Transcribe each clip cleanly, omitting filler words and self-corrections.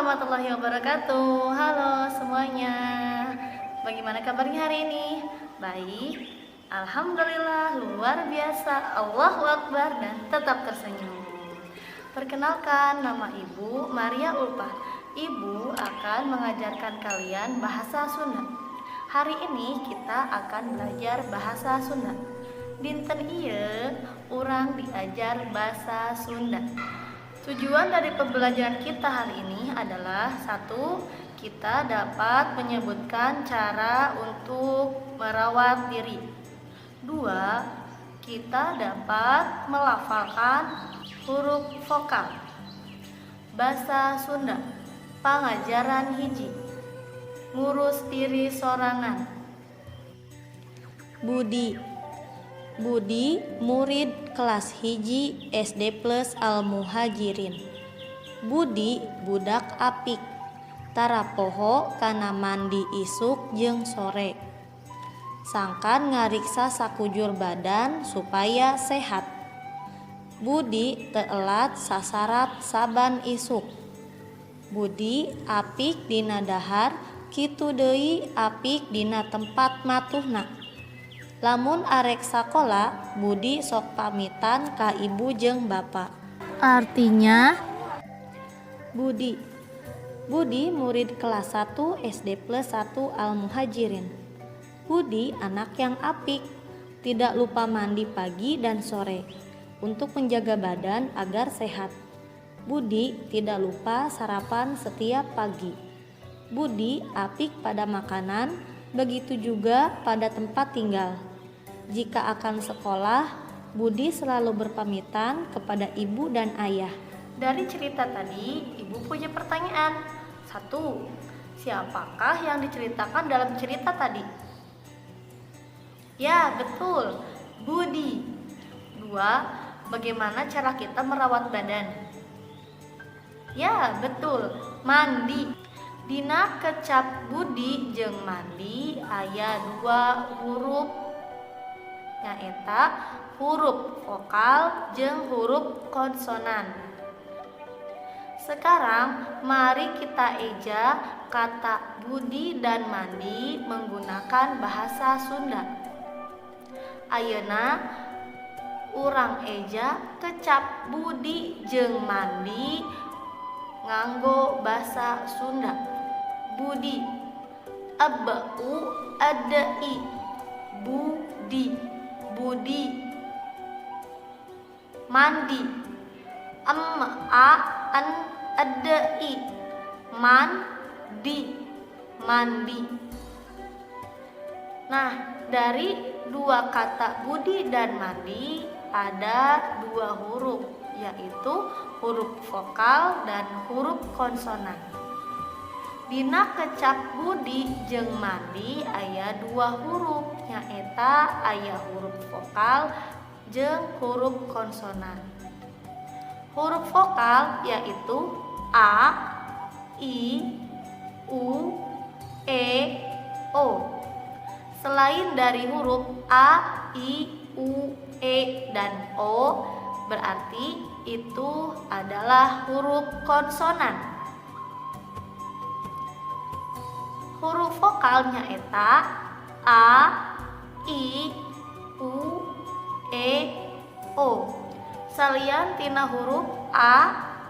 Warahmatullahi wabarakatuh. Halo semuanya. Bagaimana kabarnya hari ini? Baik. Alhamdulillah, luar biasa. Allahu Akbar dan tetap tersenyum. Perkenalkan, nama Ibu Maria Ulfa. Ibu akan mengajarkan kalian bahasa Sunda. Hari ini kita akan belajar bahasa Sunda. Dinten ieu urang diajar bahasa Sunda. Tujuan dari pembelajaran kita hari ini adalah satu, kita dapat menyebutkan cara untuk merawat diri. Dua, kita dapat melafalkan huruf vokal. Bahasa Sunda, pangajaran 1, ngurus diri sorangan. Budi. Budi murid kelas 1 SD Plus Al Muhajirin. Budi budak apik, tara poho kana mandi isuk jeung sore, sangkan ngariksa sakujur badan supaya sehat. Budi teu elat sasarap saban isuk. Budi apik dina dahar, kitu deui apik dina tempat matuhna. Lamun arek sakola, Budi sok pamitan ka ibu jeung bapa. Artinya, Budi. Budi murid kelas 1 SD Plus 1 Al Muhajirin. Budi anak yang apik, tidak lupa mandi pagi dan sore untuk menjaga badan agar sehat. Budi tidak lupa sarapan setiap pagi. Budi apik pada makanan, begitu juga pada tempat tinggal. Jika akan sekolah, Budi selalu berpamitan kepada ibu dan ayah. Dari cerita tadi, Ibu punya pertanyaan. Satu, siapakah yang diceritakan dalam cerita tadi? Ya, betul. Budi. Dua, bagaimana cara kita merawat badan? Ya, betul. Mandi. Dina kecap budi jeung mandi aya dua huruf, nyaeta huruf vokal jeung huruf konsonan. Sekarang mari kita eja kata budi dan mandi menggunakan bahasa Sunda. Ayeuna urang eja kecap budi jeung mandi nganggo basa Sunda. Budi, B U D I, budi, budi. Mandi, M A N D I, man di, mandi. Nah, dari dua kata budi dan mandi ada dua huruf, yaitu huruf vokal dan huruf konsonan. Dina kecap budi jeung mandi aya dua huruf, nyaeta aya huruf vokal jeung huruf konsonan. Huruf vokal yaitu a, i, u, e, o. Selain dari huruf a, i, u, e, dan o, berarti itu adalah huruf konsonan. Huruf vokalnya eta a, i, u, e, o. Salian tina huruf a,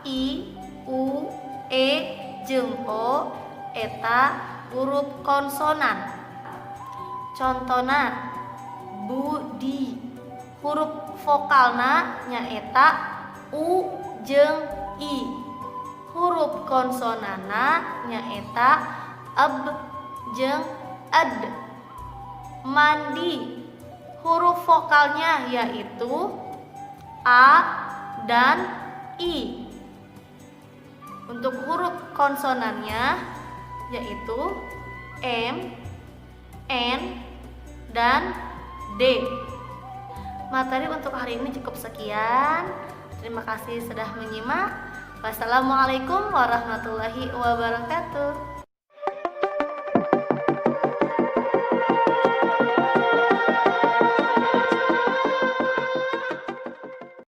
i, u, e, jeung o, eta huruf konsonan. Contona, budi. Huruf vokalna nyaeta u jeung i. Huruf konsonanna nyaeta eb jeung ed. Mandi. Huruf vokalnya yaitu a dan i. Untuk huruf konsonannya yaitu m, n, dan d. Materi untuk hari ini cukup sekian. Terima kasih sudah menyimak. Wassalamualaikum warahmatullahi wabarakatuh.